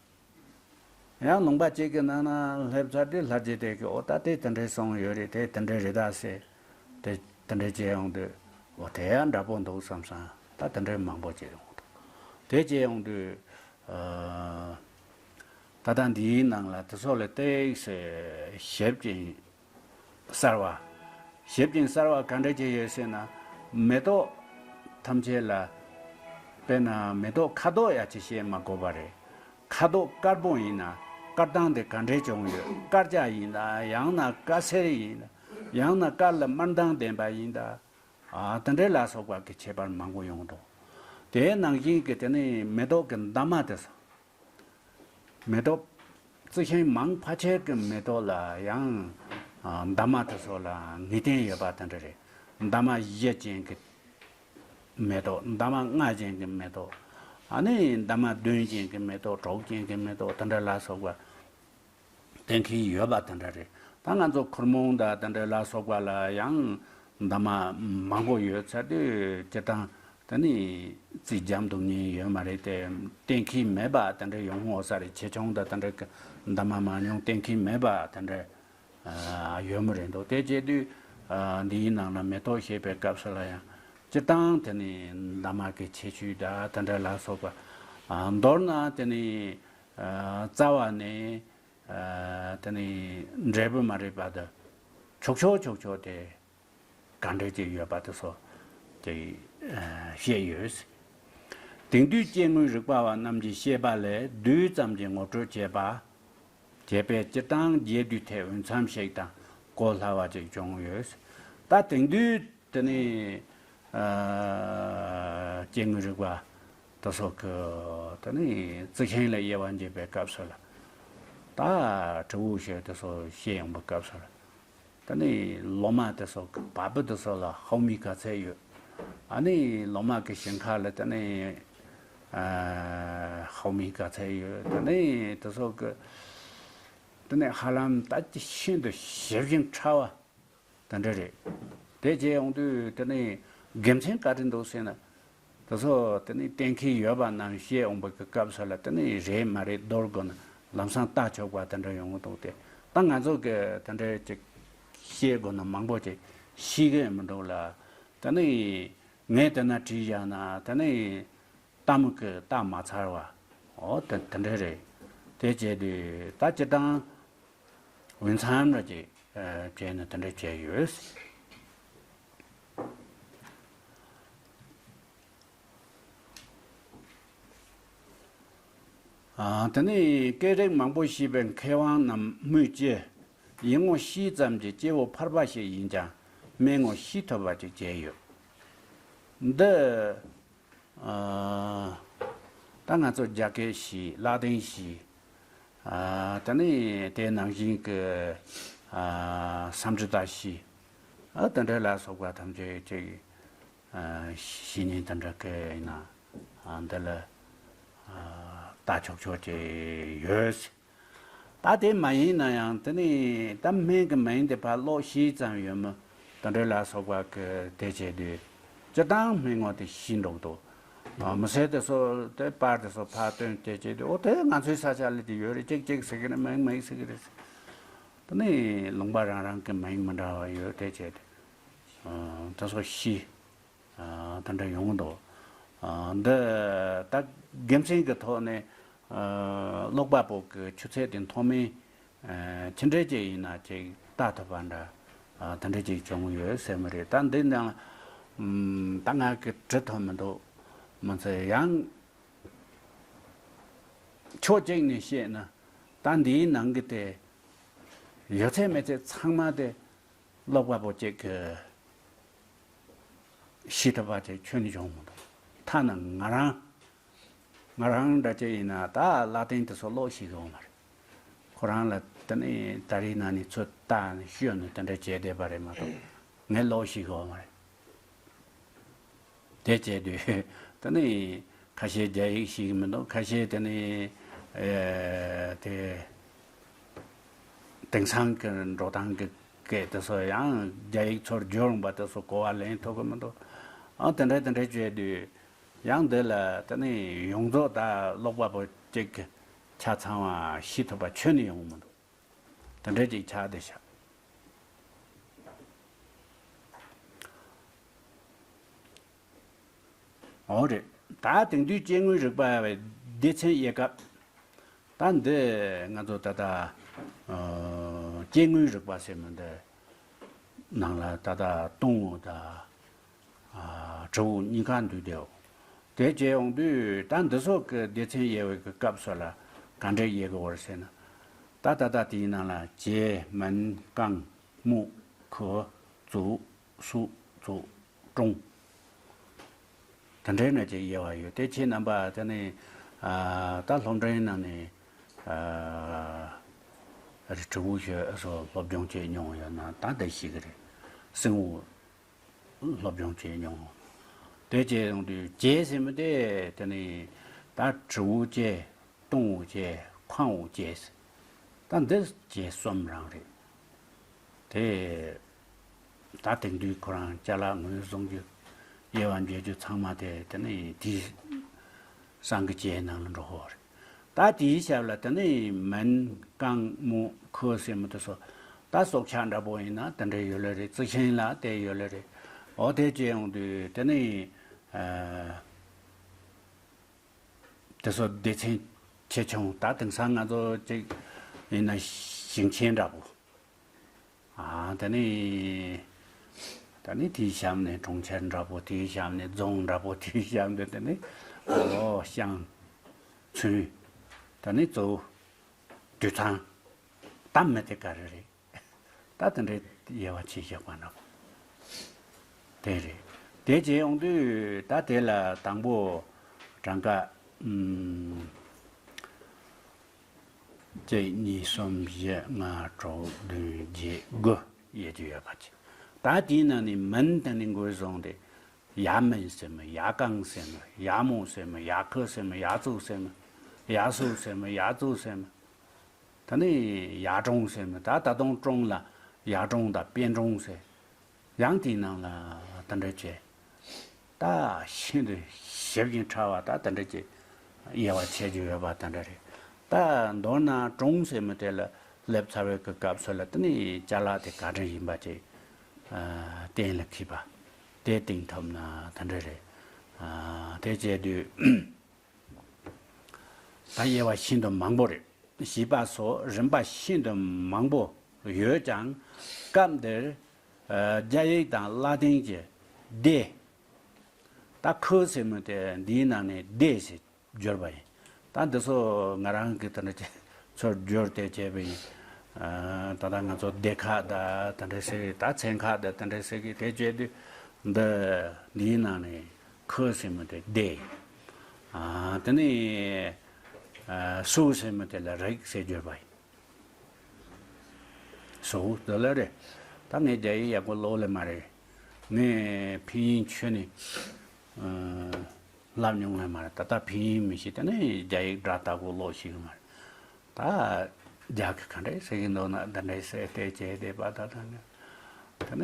ཡང་ལུང་པ་གཅིག་གི་ནང་ན་སླེབས་ཚར་དུས་ལྷ་རྗེ་དེ་གིས་འོ་ད་དེ་དེ་འདྲའི་གསུངས་ཡོད་རེད། དེ་དེ་འདྲའི་རེད་ད་ཟེར། དེ་དེ་འདྲའི་བྱས་ཡོང་དུས་འོ་དེ་ཡང་འདྲ་པོ་འདུག་བསམ་སོང་། ད་དེ་འདྲའི་མང་པོ་བྱས་ཡོང་འདུག་དེ་བྱས་ཡོང་དུས། ཨ། ད་ལྟ་འདིའི་ནང་ལ་དེ་ཚོ་ལ་ཏོག་ཙམ་ཞིབ་ཅིང་གསལ་བ། ཞིབ་ཅིང་གསལ་བ་ག་འདྲ་ཅིག་ཡོད་ཟེར་ན། མེ་ཏོག་ཐམས་ཅད་ལ། དཔེར་ན་མེ་ཏོག་ཁ་དོག་ཡ་ཅིག་བཤད་མ་དགོས་པ་རེད། ཁ། ཁ་དོག་དཀར་པོ་ཡིན་ན་དཀར་མདངས་དེ་ག་འདྲས་བྱུང་ཡོད། དཀར་ཆ་ཡིན་ན་ཡང་ན་དཀར་སེར་ཡིན་ན་ཡང་ན་དཀར་ལ་དམར་མདངས་ལྡན་པ་ཡིན་ན། ཨ་དེ་འདྲས་ལ་སོགས་པ་གི་ཁྱད་པར་མང་པོ་ཡོང་འདུག་དེའི་ནང་བཞིན་གྱི་དེ་ནི་མེ་ཏོག་གི་འདབ་མ་དེ་ཚོ། མེ་ཏོག་རྩི་ཤིང་མང་ཕལ་ཆེར་གྱི་མེ་ཏོག་ལ་ཡང་ཨ་འདབ་མ་དེ་ཚོ་ལ་ངེས་གཏན་ཡོད་པ་དེ་འདྲ་རེད། འདབ་མ་བཞི་ཅན་གྱི་མེ་ཏོག་འདབ་མ་ལྔ་ཅན་གྱི་མེ་ཏོག་ཨ་ནི་འདབ་མ་བདུན་ཅན་གྱི་མེ་ཏོག་དྲུག་ཅན་གྱི་མེ་ཏོག་དེ་འདྲ་ལ་སོགས་པ་གཏན་འཁེལ་ཡོད་པ་དེ་འདྲ་རེད། ད་ང་ཚོ་ཁུར་མོང་དང་དེ་འདྲ་ལ་སོགས་པ་ལ་ཡང་འདབ་མ་མང་པོ་ཡོད་ཚར་དུས་སྤྱིར་བཏང་དེ་ནི་རྩིས་འཇམ་འདུག་ཉེན་ཡོད་མ་རེད་དེ། གཏན་འཁེལ་མེད་པ་དེ་འདྲ་ཡོང་ངོ་ས་རེད། ཆེ་ཆུང་དང་དེ་འདྲ་གི་འདབ་མ་མང་ཉུང་གཏན་འཁེལ་མེད་པ་དེ་འདྲ་ཨ་ཡོད་མ་རེད་འདུག་དེ་བྱས་དུས་ཨ་འདིའི་ནང་ལ་མེ་ཏོག་བཤད་པའི་སྐབས་སུ་ལ་ཡང་སྤྱིར་བཏང་དེ་ནི་འདབ་མ་གི་ཁྱད་ཆོས་དང་དེ་འདྲ་ལ་སོགས་པ། ཨ་མདོར་ན་དེ་ནི་ཨ་རྩ་བ་ནས་ཨ་དེ་ནི་འབྲས་བུ་མ་རེད་པ་དང་ཕྱོགས་ཕྱོགས་ཕྱོགས་ཕྱོགས་དེ་ག་འདྲ་ཅིག་ཡོད་པ་དེ་ཚོ་དེ་ཨ་བཤད་ཡོད། དེང་དུས་སྐྱེ་དངོས་རིག་པ་བ་རྣམས་ཀྱི་བཤད་པ་ལས་རྡུལ་ཙམ་གྱིས་ངོ་སྤྲོད་བྱེད་པ། བྱས་པས་སྤྱིར་བཏང་རྒྱས་བསྡུས་ཐད་འོས་འཚམ་ཞིག་དང་གོ་སླ་བ་ཅིག་བྱུང་ཡོད། ད་དེང་དུས་དེ་ནི་ཨ་སྐྱེ་དངོས་རིག་པ་དེ་ཚོ་གི་དེ་ནི་རྩི་ཤིང་ལ་དབྱེ་བ་འབྱེད་པའི་སྐབས་སུ་ལ། ད་དྲི་བ་བཤད་དེ་ཚོ་བཤད་ཡོང་པའི་སྐབས་སུ་ལ། ད་ནི་ལོ་མ་དེ་ཚོ་གི་བ་སྤུ་དེ་ཚོ་ལ་ཧྭ་མི་ག་ཚད་ཡོད། ཨ་ནི་ལོ་མ་གི་ཞིང་ཁ་ལ་ད་ནི་ཨ་ཧྭ་མི་ག་ཚད་ཡོད། ད་ནི་དེ་ཚོ་གི་ད་ནི་ཧ་ལམ་ད་ཅི་ཤིན་ཏུ་ཞིབ་ཅིང་ཕྲ་བ་དེ་འདྲ་རེད། དེ་བྱས་ཡོང་དུས་དེ་ནི་དགེ་མཚན་ག་རེ་འདུག་ཟེར་ན། དེ་ཚོ་དེ་ནི་གཏན་འཁེལ་ཡོད་པ་རྣམས་བཤད་འོང་བའི་གི་སྐབས་སུ་ལ་དེ་ནི་རེད་མ་རེད་འདོར་དགོས་ན་ལམ་སང་ལྟ་ཆོག་པ་དེ་འདྲ་ཡོང་གི་འདུག་སྟེ། ད་ང་ཚོ་གི་དེ་འདྲ་ཅིག་བཤད་དགོས་ན་མང་པོ་ཅིག་ཤེས་གི་མི་འདུག་ལ། དེ་ནི་ངས་དེ་ན་བྲིས་བཞག་ན་དེ་ནི་ལྟ་མི་གི་ལྟ་མ་ཚར་བ། འོ་དེ་དེ་འདྲ་རེད། དེ་བྱས་དུས་ད་སྤྱིར་བཏང་འོས་འཚམ་ར་ཅིག་བྱས་ནས་དེ་འདྲ་བྱས་ཡོད། ཨ་དེ་ནས་སྐད་རིགས་མང་པོ་ཤེས་པའི་མཁས་དབང་རྣམས་སྨོས་ཅི། ཡིག་ངོ་ཤེས་ཙམ་གྱིས་སྐྱེ་བོ་ཕལ་པ་ཞིག་ཡིན་ཀྱང་སྨྲས་ངོ་ཤེས་ཐུབ་པ་ཅིག་བྱས་ཡོད། འདི་ཨ་ད་ང་ཚོ་རྒྱ་སྐད་ཤེས། ལག་ལེན་ཤེས། ཨ་དེ་ནས་དེ་ནང་བཞིན་གྱི་ཨ་སམ་ཇི་ཏ་ཤེས། ཨ་དེ་འདྲ་ལ་སོགས་པ་ཐམས་ཅད་ཅིག་ཨ་བཤེས་གཉེན་དེ་འདྲ་གི་ཡིན་ན་ཨ་འདི་ལ་ཨ་ལྟ་ཆོག་ཆོག་ཅིག་ཡོད། ད་དེ་མ་ཡིན་ན་ཡང་དེ་ནི་ད་སྨན་གྱི་མིང་དེ་ཕར་ཀློག་ཤེས་ཙམ་ཡོད་མོད་དེ་འདྲ་ལ་སོགས་པ་གི་དེ་བྱས་དུས་སྤྱིར་བཏང་སྨན་ངོ་དེ་ཤེས་འགྲོ་གི་འདུག་ཨ་མི་སེར་དེ་ཚོ་དེ་པར་དེ་ཚོ་ཕར་སྟོན་དེ་བྱས་དུས་འོ་དེ་ང་ཚོའི་ས་ཆ་ལ་དེ་ཡོད་རེད། ཅིག་ཅིག་ཟེར་གི་རེད། མིང་མིང་ཟེར་གི་རེད། དེ་ནི་ལུང་པ་རང་རང་གི་མིང་མི་འདྲ་བ་ཡོད། དེ་བྱས་དུས་ཨ་དེ་ཚོ་ཤེས། ཨ་དེ་འདྲ་ཡོང་གི་འདུག་ཨ་འདི་ད་དགེ་མཚན་གྱི་ཐོག་ནས་ཨ་ཀློག་པ་པོ་གི་ཆུ་ཚད་དེ་མཐོ་དམན་ཨ་ཅི་འདྲ་ཅིག་ཡིན་ན་ཅིག་ལྟ་ཐུབ་པ་འདྲ་ཨ་དེ་འདྲ་ཅིག་བྱུང་ཡོད་ཟེར་མི་རེད། ད་འདི་ནང་ཨམ་ད་ང་གི་བྲི་ཐུབ་མི་འདུག་མི་ཚེ་ཡང་ཕྱོགས་གཅིག་ནས་བཤད་ན་ད་འདིའི་ནང་གི་དེ་ཡོད་ཚད་མེད་ཚད་ཚང་མ་དེ་ཀློག་པ་པོ་གཅིག་གི་ཤེས་ཐུབ་པ་དེ་ཁྱོན་ནས་བྱུང་མི་འདུག་ཐ་ན་ང་རང་ང་རང་འདྲ་ཅིག་ཡིན་ན་ད་ལག་རྟེན་དེ་ཚོ་ཀློག་ཤེས་ཀྱི་ཡོད་མ་རེད། ཁོ་རང་ལ་དེ་ནས་ད་རེས་ནང་ནས་ཚུར་ལྟ་ནས་ཤོད་ནས་དེ་འདྲ་བྱས་བསྡད་པ་རེད་མ་གཏོགས་ངས་ཀློག་ཤེས་ཀྱི་ཡོད་མ་རེད། དེ་བྱས་དུས་དེ་ནི་ཁ་ཤས་རྒྱ་ཡིག་ཤེས་ཀྱི་མི་འདུག་ཁ་ཤས་དེ་ནི་ཨེ་དེ་དེང་སང་གི་འགྲོ་སྟངས་ཀྱི་སྐད་དེ་ཚོ་ཡང་རྒྱ་ཡིག་ཚུར་བསྒྱུར་ཡོང་པ་དེ་ཚོ་གོ་བ་ལེན་ཐུབ་ཀྱི་མི་འདུག་ཨ་དེ་འདྲ་དེ་འདྲ་བྱས་དུས་ཡང་འདི་ལ་དེ་ནི་ཡོངས་རྫོགས་ད་ཀློག་པ་པོ་གཅིག་གི་ཆ་ཚང་བ་ཤེས་ཐུབ་པ་ཁྱོན་ནས་ཡོང་གི་མི་འདུག་དེ་འདྲ་ཅིག་ཆགས་བསྡད་ཤག་འོ་རེད། ད་དེང་དུས་སྐྱེ་དངོས་རིག་པ་བའི་སྡེ་ཚན་དབྱེ་སྐབས། ད་འདི་ང་ཚོ་ད་ལྟ་ཨ་སྐྱེ་དངོས་རིག་པ་ཟེར་མི་འདི་ནང་ལ་ད་ལྟ་སྟོང་བོ་དང་ཨ་བྲུབ་བོ་གཉིས་ཀ་འདུས་བསྡད་ཡོད། དེ་བྱས་ཡོང་དུས་ད་འདི་ཚོ་གི་སྡེ་ཚན་དབྱེ་བའི་གི་སྐབས་སུ་ལ་ ག་འདྲས་དབྱེ་དགོས་རེད་ཟེར་ན། ད་ད་ལྟ་དེའི་ནང་ལ་བྱེ་མིན་རྐང་སྨུག་ཁུ་ཚུགས་སུ་ཚུགས་ཀྲུང་། དེ་འདྲའི་ནང་གི་དབྱེ་བ་ཡོད་དེ། ཁྱེད་རྣམ་པ་དེ་ནས་ཨ་ད་སློབ་འབྲིང་ནང་ནས་ཨ་རི་དྲི་བ་ཤོད་སོགས་སློབ་སྦྱོང་བྱེད་མྱོང་ཡོད་ན་ད་འདི་ཤེས་ཀྱི་རེད། སེམས་འགུལ་སློབ་སྦྱོང་བྱེད་མྱོང་། དེ་བྱས་ཡོང་དུས་བྱེ་ཟེར་མི་དེ་དེ་ནི་ད་དྲིལ་བུ་བྱེ། སྟོང་བུ་བྱེ། ཁང་བུ་བྱེ་ཟེར། ད་འདི་བྱེ་གསུམ་རང་རེད། དེ་ད་དེང་དུས་ཁོ་རང་ཅ་ལག་ངོས་བཟུང་རྒྱུ། དབྱེ་བ་འབྱེད་རྒྱུ་ཚང་མ་དེ་དེ་ནི་དེའི་སང་གི་བྱེའི་ནང་ལ་འགྲོ་གི་རེད། ད་དེའི་ཞབས་ལ་དེ་ནི་མིན་རྐང་སྨུག་ཁུ་ཟེར་མི་དེ་ཚོ། ད་སྲོག་ཆགས་འདྲ་པོ་ཡིན་ན་དེ་འདྲ་ཡོད་ལེ་རེད། རྩི་ཤིང་ལ་དེ་ཡོད་ལེ་རེད། འོ་དེ་བྱས་ཡོང་དུས་དེ་ནི་ཨ་དེ་ཚོ་སྡེ་ཚན་ཆེ་ཆུང་། ད་དེང་སང་ང་ཚོ་ཅིག་ཡིན་ན་ཞིང་ཆེན་འདྲ་པོ། ཨ་དེ་ནི་ད་ནི་དེའི་གཤམ་ནས་གྲོང་ཁྱེར་འདྲ་པོ། དེའི་གཤམ་ནས་རྫོང་འདྲ་པོ། དེའི་གཤམ་དུ་དེ་ནི་ཨོ་ཤང་ཚུན། ད་ནི་གཙོ་བོ་དུད་ཚང་། ད་མི་དེ་ག་རེ་རེད། ད་དེ་འདྲའི་དབྱེ་བ་ཕྱེ་བཞག་པ་འདྲ་པོ་དེ་རེད། དེ་བྱས་ཡོང་དུས་ད་དེ་ལ་དང་པོ་གྲངས་ཀ་ཨུམ། གཅིག་གཉིས་གསུམ་བཞི་ལྔ་དྲུག་བདུན་བརྒྱད་དགུ་དབྱེ་རྒྱུ་ཡོད་པ་ཅིག། ད་དེའི་ནང་ནས་མིན་དེ་ནི་འགོས་བཟུང་སྟེ། ཡ་མིན་ཟེར་མི། ཡ་རྐང་ཟེར་མི། ཡ་མོ་ཟེར་མི། ཡ་ཁུ་ཟེར་མི། ཡ་ཚུགས་ཟེར་མི། ཡ་སུ་ཟེར་མི། ཡ་ཙུ་ཟེར་མི། ད་ནི་ཡ་ཀྲུང་ཟེར་མི། ད་ད་དུང་ཀྲུང་ལ་ཡ་ཀྲུང་དང་པེན་ཀྲུང་ཟེར། ཡང་དེའི་ནང་ལ་དེ་འདྲ་བྱས། ད་ཤིན་ཏུ་ཞིབ་ཅིང་ཕྲ་བ་ད་དེ་འདྲ་ཅིག་དབྱེ་བ་ཕྱེ་རྒྱུ་ཡོད་པ་དེ་འདྲ་རེད། ད་མདོར་ན་ཀྲུང་ཟེར་མི་དེ་ལ་སླེབས་ཚར་བའི་གི་སྐབས་སུ་ལ་དེ་ནི་ཅ་ལག་དེ་ག་འདྲ་ཡིན་པ་ཅིག་ཨ་གཏན་ལ་འཁེལ་བ་དེ་བཏིང་ཐུབ་ན་དེ་འདྲ་རེད། ཨ་དེ་བྱས་དུས་ད་དབྱེ་བ་ཤིན་ཏུ་མང་པོ་རེད། ཞེས་པ་སོགས་རིམ་པ་ཤིན་ཏུ་མང་པོ་ཡོད་ཀྱང་། སྐབས་འདིར་ཨ་རྒྱ་ཡིག་དང་ལ་ཏིང་གི་སྡེ། ད་ཁུ་ཟེར་མི་དེ་འདིའི་ནང་ནས་སྡེ་ཞེས་བསྒྱུར་བ་ཡིན། ད་འདི་ཚོ་ང་རང་གི་དེ་འདྲ་ཅིག་ཚུར་བསྒྱུར་ཏེ་བྱས་པ་ཡིན། ཨ་ད་ལྟ་ང་ཚོ་སྡེ་ཁག་དང་དེ་འདྲ་ཟེར་གི། ད་ཚན་ཁག་དང་དེ་འདྲ་ཟེར་གི། དེ་བྱས་དུས་འདི་འདིའི་ནང་ནས་ཁུ་ཟེར་མི་དེ་སྡེ། ཨ་དེ་ནས་ཨ་སུ་ཟེར་མི་དེ་ལ་རིགས་ཟེར་བསྒྱུར་བ་ཡིན། སུ་དེ་ལ་རེད། ད་ངས་རྒྱ་ཡིག་ཡག་པོ་ཀློག་ལེ་མ་རེད། ངས་ཕིན་ཡིན་ཆོས་ནས་ཨ་བསླབ་མྱོང་ལེ་མ་རེད། ད་ལྟ་ཕིན་ཡིན་མི་ཤེས། དེ་ནས་རྒྱ་ཡིག་སྒྲ་དག་པོ་ཀློག་ཤེས་གི་མ་རེད། ད་རྒྱ་གི་ག་འདྲས་ཟེར་གི་འདུག་ན་འདི་འདྲས་ཟེར་ཏེ་བྱས་ཏེ་པ། ད་ད་ནི་དེ་ནས་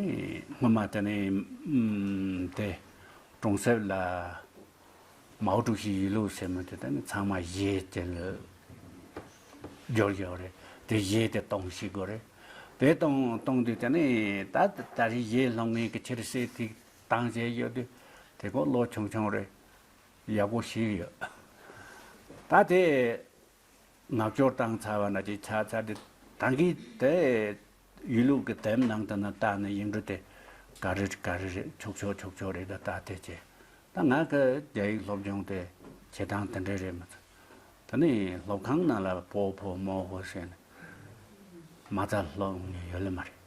སྔོན་མ་དེ་ནས་ཨམ་དེ་གྲོང་གསེབ་ལ་མའོ་ཀྲུའུ་ཞི་ཡི་ལུགས་ཟེར་མི་དེ་དེ་ནི་ཚང་མ་གཞས་དེ་ལ་སྦྱོར་ཡོད་རེད། དེ་གཞས་དེ་གཏོང་ཤེས་དགོས་རེད། དེ་གཏོང་གཏོང་དུས་དེ་ནས་ད་ད་རེས་གཞས་སློང་མཁན་གྱི་ཕྱིར་ཟེར་དེ་བཏང་བྱས་ཡོད་དུས། དེ་ཁོ་ལོ་ཆུང་ཆུང་རེད། ཡག་པོ་ཤེས་ཡོད། ད་དེ་ངག་སྐྱོར་བཏང་ཚར་བ་ན་ཅིག་ཆགས་ཚར་དེ། ད་གིན་དེ་ཡུལ་ལུགས་ཀྱི་དེབ་ནང་དུ་ན་བལྟས་ན་ཡིག་འབྲུ་དེ་ག་རེ་ག་རེ་རེད། ཆོག་ཆོག་ཆོག་ཆོག་རེད། ད་ད་དེ་བྱས། ད་ང་གི་རྒྱ་ཡིག་སློབ་སྦྱོང་དེ་བྱེད་སྟངས་དེ་འདྲས་རེད་མ་ཚད། ད་ནི་སློབ་ཁང་ནང་ལ་པོ་ཕོ་མོ་ཧོ་ཟེར་ནས་མ་རྩ་སློབ་མཁན་ཡོད་ལེ་མ་རེད།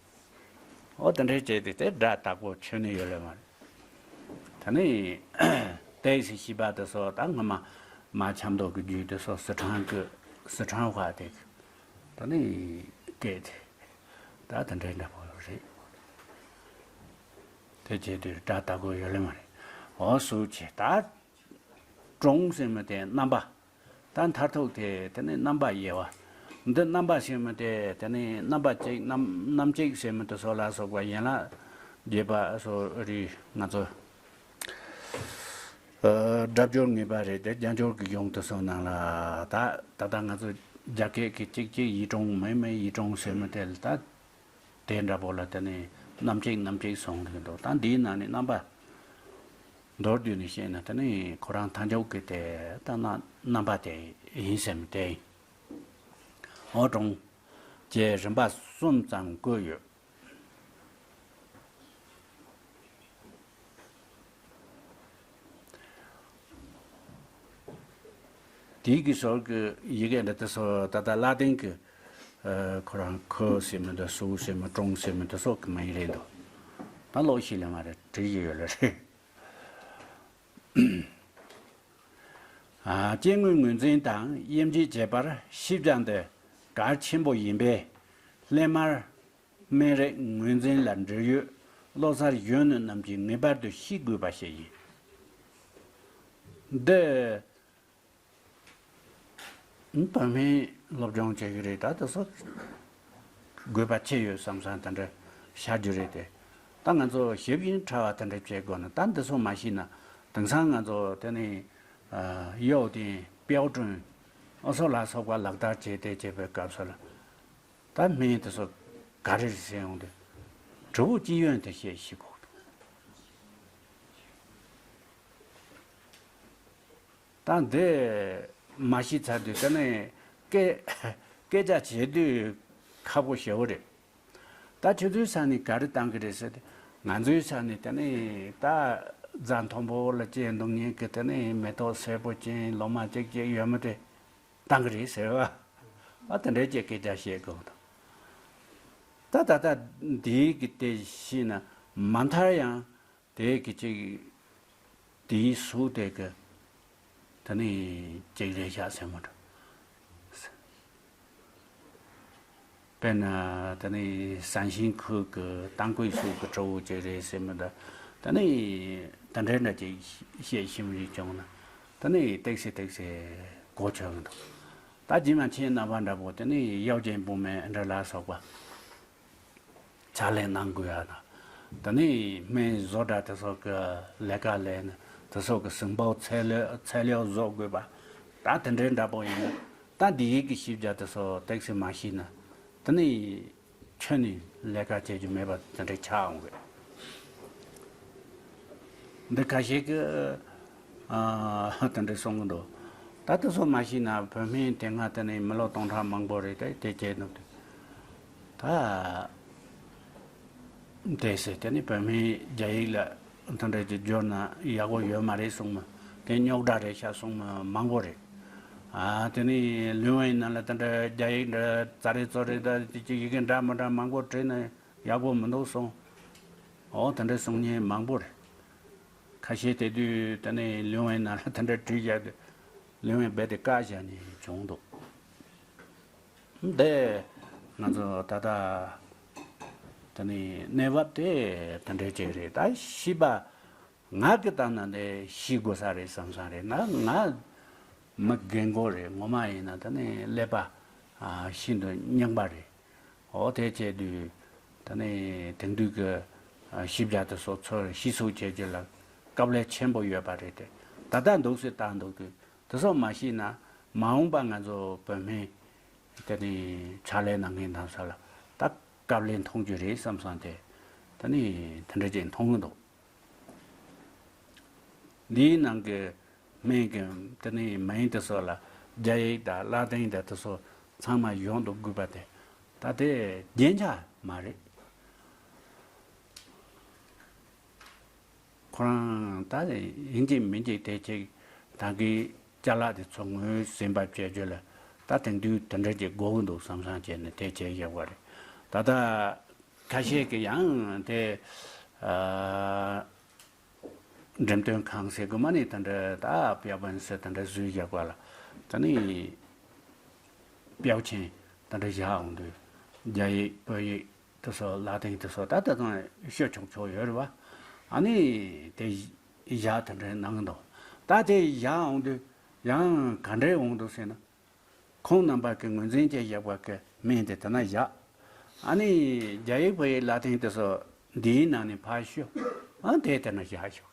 ཨོ་དེ་འདྲས་བྱས་ཏེ་དེ་སྒྲ་དག་པོ་ཁྱོན་ནས་ཡོད་ལེ་མ་རེད། ད་ནི་ཏེ་སི་ཤི་པ་དེ་སོགས་ད་སྔོན་མ་མ་ཆབ་མདོ་གི་རྒྱུད་དེ་སོགས་སི་ཁྲོན་གི་སི་ཁྲོན་ཧྭ་དེ་ད་ནི་སྐད་དེ་ད་དེ་འདྲས་འདྲ་པོ་རེད། དེ་བྱས་དུས་སྒྲ་དག་པོ་ཡོད་ལེ་མ་རེད། འོ་སུ་བྱས་ད་ཀྲུང་ཟེར་མི་དེ་རྣམ་པ། ད་མཐར་ཐུག་དེ་དེ་ནི་རྣམ་པ་དབྱེ་བ། འདི་རྣམ་པ་ཟེར་མི་དེ་དེ་ནི་རྣམ་པ་གཅིག་རྣམ་རྣམ་གཅིག་ཟེར་མི་དེ་སོགས་ལ་སོགས་པ་ཡན་ལག་བརྒྱད་པ་སོགས་རིགས་ང་ཚོ་ཨ་སྒྲ་སྦྱོར་ངེས་པ་རེད་དེ། རྒྱ་སྦྱོར་གྱི་གཞུང་དེ་སོགས་ནང་ལ་ད་ད་ལྟ་ང་ཚོ་རྒྱ་སྐད་ཀྱི་གཅིག་གཅིག་ཡིག་ཀྲུང་མེ་མེ་ཡིག་ཀྲུང་ཟེར་མི་དེ་ལ་ད། དེ་འདྲ་པོ་ལ་དེ་ནི་རྣམ་གཅིག་རྣམ་གཅིག་གསུངས་ཀྱི་འདུག་ད་འདིའི་ནང་ནས་རྣམ་པ་མདོར་བསྡུས་ནས་བཤད་ན་དེ་ནི་ཁོ་རང་མཐའ་མཇུག་གི་དེ་ལྟ་ན་རྣམ་པ་དེ་ཡིན་ཟེར་མི་དེ་ཡིན། འོ་ཀྲུང་ཅེས་རིམ་པ་གསུམ་ཙམ་བཀོད་ཡོད། དེའི་གི་ཟུར་གི་ཡི་གེ་འདི་དེ་ཚོ་ད་ལྟ་ལ་ཏིང་གི་ཨ་ཁོ་རང་ཁོ་ཟེར་མི་འདུག་སུ་ཟེར་མི་ཀྲུང་ཟེར་མི་དེ་ཚོ་གི་མིང་རེད་འདུག་ད་ལོག་ཤེས་ལེ་མ་རེད། བྲིས་ཡི་ཡོད་ལེ་རེད། ཨ་སྐྱེ་དངོས་ངོས་འཛིན་དང་དབྱེ་འབྱེད་བྱེད་པར་ཤེས་བྱ་འདི་གལ་ཆེན་པོ་ཡིན་པས། སླད་མར་སྨན་རིགས་ངོས་འཛིན་ལ་འབྲེལ་ཡོད་ལོ་གསར་གཞོན་ནུ་རྣམས་ཀྱིས་ངེས་པར་དུ་ཤེས་དགོས་པ་ཞིག་ཡིན། འདི་བོད་སྨན་སློབ་སྦྱོང་བྱེད་ཀྱི་རེད། ད་དེ་ཚོ་དགོས་པ་ཆེ་ཡོད་བསམ་བསམ་དེ་འདྲ་བྱ་རྒྱུ་རེད་དེ། ད་ང་ཚོ་ཞིབ་ཡིན་ཕྲ་བ་དེ་འདྲ་བྱེད་དགོས་ན། ད་འདི་ཚོ་མ་ཤེས་ན་དེང་སང་ང་ཚོ་དེ་ནས་ཨ་གཡོག་དེ་པེའུ་ཀྲུང་ཨ་སོགས་ལ་སོགས་པ་ལག་བསྟར་བྱས་ཏེ་བྱེད་པའི་སྐབས་སུ་ལ། ད་སྨན་དེ་ཚོ་ག་རེ་རེད་ཟེར་ཡོང་དུས། དྲི་བ་སྤྱི་ཡོན་དེ་བཤད་ཤེས་དགོས་འདུག་ད་འདི་མ་ཤེས་ཚར་དུས་དེ་ནས་སྐད་སྐད་ཆ་བྱེད་དུས་ཁག་པོ་ཞེ་བོ་རེད། ད་ཁྱོད་ཚོའི་ས་ནས་ག་རེ་བཏང་གི་རེད་ཟེར་ཏེ། ང་ཚོའི་ས་ནས་དེ་ནས་ད་རྫ་མཐོན་པོ་ལ་སྐྱེས་འདུག་ཉིན་གི་དེ་ནས་མེ་ཏོག་སེར་པོ་ཅན་ལོ་མ་གཅིག་གཅིག་ཡོད་མི་དེ་བཏང་གི་རེད་ཟེར་བ། ཨ་དེ་འདྲའི་ཅིག་སྐད་ཆ་བཤད་དགོས་འདུག་ད་ད་ལྟ་འདིའི་གི་དེ་ཤེས་ན་མ་མཐར་ཡང་དེའི་གི་ཅིག་དེའི་གཟུགས་དེ་གི་དེ་ནི་ཅིག་རེད་ཤག་ཟེར་མོ་འདྲ། དཔེར་ན་དེ་ནི་ཟན་ཤིང་ཁུལ་གི་ཏང་ཀུའི་གཟུགས་གི་གྲོགས་པོ་ཅིག་རེད་ཟེར་མོ་འདྲ། དེ་ནི་དེ་འདྲའི་འདྲ་ཅིག་བཤད་ཤེས་མི་ཅིག་བྱུང་ན་དེ་ནི་ཏེག་སེ་ཏེག་སེ་གོ་ཆོད་མི་འདུག་ད་རྗེས་མ་ཁྱེད་རྣམ་པ་འདྲ་པོ་དེ་ནི་གཡོ་ཅན་བུ་མེད་འདྲ་ལ་སོགས་པ་ཕྱག་ལས་གནང་དགོས་ཡ་དང་། དེ་ནི་སྨན་བཟོ་གྲྭ་དེ་ཚོ་གི་ལས་ཀ་ལས་ནི་དེ་ཚོ་གི་ཟིང་པའོ་ཚད་ལེ་ཚད་ལེའོ་བཟོ་དགོས་པ། ད་དེ་འདྲའི་འདྲ་པོ་ཡིན་ན། ད་འདི་ཡིག་གི་ཤེས་བྱ་དེ་ཚོ་ཏེག་སེ་མ་ཤེས་ན་དེ་ནི་ཁྱོན་ནས་ལས་ཀ་བྱེད་རྒྱུ་མེད་པ་དེ་འདྲ་ཆགས་འོང་གི། འདི་ཁ་ཤས་ཀྱིས་ཨ་དེ་འདྲ་གསུང་གི་འདུག་ད་དེ་ཚོ་མ་ཤེས་ན་བོད་སྨན་དེ་སྔ་དེ་ནས་མི་ལོ་སྟོང་ཕྲག་མང་པོ་རེད་དེ་དེ་བྱས་འདུག་ད་དེ་ཟེར་དེ་ནི་བོད་སྨན་རྒྱ་ཡིག་ལ་དེ་འདྲ་ཅིག་བསྒྱུར་ན་ཡག་པོ་ཡོད་མ་རེད་གསུང་མི་དེ་རྙོག་དྲ་རེད་ཤག་གསུང་མི་མང་པོ་རེད། ཨ་དེ་ནི་ལུང་བའི་ནང་ལ་དེ་འདྲ་རྒྱ་ཡིག་འདྲ་ཙ་རེ་ཙོ་རེ་ད་ཅིག་ཡི་གེ་འདྲ་མི་འདྲ་མང་པོ་བྲིས་ན། ཡག་པོ་མི་འདུག་གསུངས། འོ་དེ་འདྲ་གསུང་མཁན་མང་པོ་རེད། ཁ་ཤས་དེ་དུས་དེ་ནས་ལུང་བའི་ནང་ལ་དེ་འདྲ་བྲིས་བཞག་དུས་ལུང་བས་རྦད་དེ་བཀག་བཞག་ནས་བྱུང་འདུག་འདི་ང་ཚོ་ད་ལྟ་དེ་ནས་གནས་བབ་དེ་དེ་འདྲ་ཅིག་རེད། ད་ཤེས་པ་ང་གི་ལྟ་ན་འདི་ཤེས་དགོས་ས་རེད་བསམ་བསམ་རེད། ང་ང་མི་རྒན་རྒོན་རེད། ངོ་མ་ཡིན་ན་དེ་ནས་ཀླད་པ་ཤིན་ཏུ་རྙིང་པ་རེད། འོ་དེ་བྱས་དུས་ད་ནི་དེང་དུས་ཀྱི་ཨ་ཞིབ་ཆ་དེ་ཚོ་ཚུར་ཤེས་ཚུགས་བྱེད་རྒྱུ་ལ་དཀའ་ལས་ཆེན་པོ་ཡོད་པ་རེད་དེ། ད་ལྟ་འདུག་སེ་བལྟ་འདུག་དུས་དེ་ཚོ་མ་ཤེས་ན་མ་འོངས་པ་ང་ཚོ་བོད་སྨན་དེ་ནི་ཕྱག་ལས་གནང་མཁན་དང་ས་ལ་ད་དཀའ་ལས་མཐོང་རྒྱུ་རེད་བསམ་བསམ་དེ་ད་ནི་དེ་འདྲ་ཅིག་མཐོང་གི་འདུག་འདིའི་ནང་གི་སྨན་གྱི་དེ་ནི་མིང་དེ་ཚོ་ལ་རྒྱ་ཡིག་དང་ལ་ཏིང་དང་དེ་ཚོ་ཚང་མ་ཡོང་དུ་དགོས་པ་དེ་ད་དེ་རྒྱན་ཆ་མ་རེད། ཁོ་རང་ད་ཡིན་གཅིག་མིན་གཅིག་དེ་གཅིག་ད་གི་ཅ་ལག་དེ་ཚོ་ངོས་ཟིན་པ་བྱེད་རྒྱུ་ལ་ད་དེང་དུས་དེ་འདྲ་ཅིག་དགོས་ཀྱི་འདུག་བསམ་བསམ་བྱས་ནས་དེ་བྱས་བཞག་པ་རེད། ད་ལྟ་ཁ་ཤས་ཀྱིས་ཡང་དེ་ཨ། འགྲེམས་སྟོན་ཁང་ཟེར་དགོས་མ་ནི་དེ་འདྲ་ད་དཔེ་དཔོན་ཟེར་དེ་འདྲ་བཟོས་བཞག་པ་ལ་ད་ནི་དཔེ་ཆེན་དེ་འདྲ་བཞག་འོང་དུས་རྒྱ་ཡིག་བོད་ཡིག་དེ་ཚོ་ལ་ཏིང་དེ་ཚོ་ད་ད་དུང་ཤོད་ཆོག་ཆོག་ཡོད་རེད་བ། ཨ་ནི་དེ་བཞག་དེ་འདྲ་གནང་གི་འདུག་ད་དེ་བཞག་འོང་དུས་ཡང་ག་འདྲས་འོང་འདུག་ཟེར་ན། ཁོང་རྣམ་པ་གི་ངོས་འཛིན་བྱས་བཞག་པ་གི་སྨན་དེ་དེ་ན་བཞག་ཨ་ནི་རྒྱ་ཡིག་བོད་ཡིག་ལ་ཏིང་དེ་ཚོ་འདིའི་ནང་ནས་ཕར་ཞུ། ཨ་དེ་དེ་ན་བཞག་ཞོག་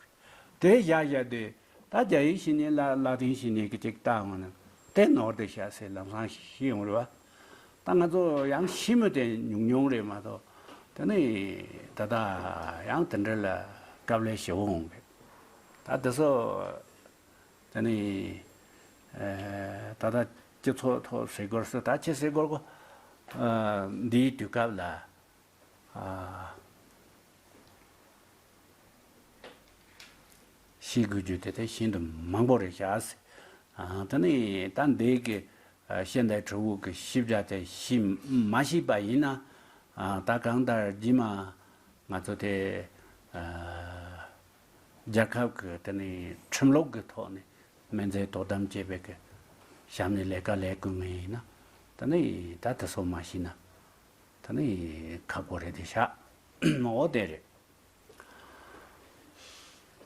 དེ་བཞག་བཞག་དུས་ད་རྒྱ་ཡིག་ཤེས་ནས་ལ་ལ་ཏིང་ཤེས་ནས་གི་ཅིག་བལྟ་འོང་ན་དེ་ནོར་དེ་བཞག་ཟེར་ལམ་སང་ཤེས་ཡོང་རེད་བ། ད་ང་ཚོ་ཡང་ཤེས་མི་དེ་ཉུང་ཉུང་རེད་མ་གཏོགས་དེ་ནི་ད་ལྟ་ཡང་དེ་འདྲ་ལ་དཀའ་ལས་ཞེ་བོ་འོང་གི། ད་དེ་ཚོ། དེ་ནི། ཨེ། ད་ལྟ་སྤྱི་ཚོགས་ཐོག་ཟེར་དགོས་སུ་ད་ཆེ་ཟེར་དགོས་གོ་ཨ། འདིའི་དུས་སྐབས་ལ། ཨ། ཤེས་དགོས་རྒྱུ་དེ་དེ་ཤིན་ཏུ་མང་པོ་རེད་ཤག་ཨ། དེ་ནས་ད་འདི་གི་ཤེས་ལྡན་ཕྲུ་གུ་གི་ཤེས་བྱ་དེ་ཤེས་མ་ཤེས་པ་ཡིན་ན། ཨ། ད་གང་ལྟར་རྗེས་མ་ང་ཚོ་དེ་ཨ་རྒྱལ་ཁབ་ཀྱི་དེ་ནས་ཁྲིམས་ལུགས་ཀྱི་ཐོག་ནས་སྨན་རྫས་དོ་དམ་བྱེད་པའི་གི་གཤམ་ནས་ལས་ཀ་ལས་དགོས་ངེས་ཡིན་ན། དེ་ནས་ད་དེ་ཚོ་མ་ཤེས་ན་དེ་ནས་ཁག་པོ་རེད་དེ་ཤག་འོ་དེ་རེད།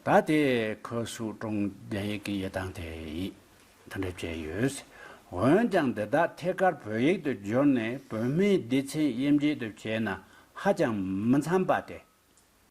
ད་དེ་ཁོ་སུ་ཀྲུང་རྒྱ་ཡིག་གི་ཡི་དམ་དེ་ཡིན། དེ་འདྲ་བྱས་ཡོད། འོན་ཀྱང་འདི་དག་ཐད་ཀར་བོད་ཡིག་ཏུ་བསྒྱུར་ནས་བོད་སྨན་སྡེ་ཚན་དབྱེ་འབྱེད་དུ་བྱས་ན་ཧ་ཅང་མི་འཚམ་པ་སྟེ།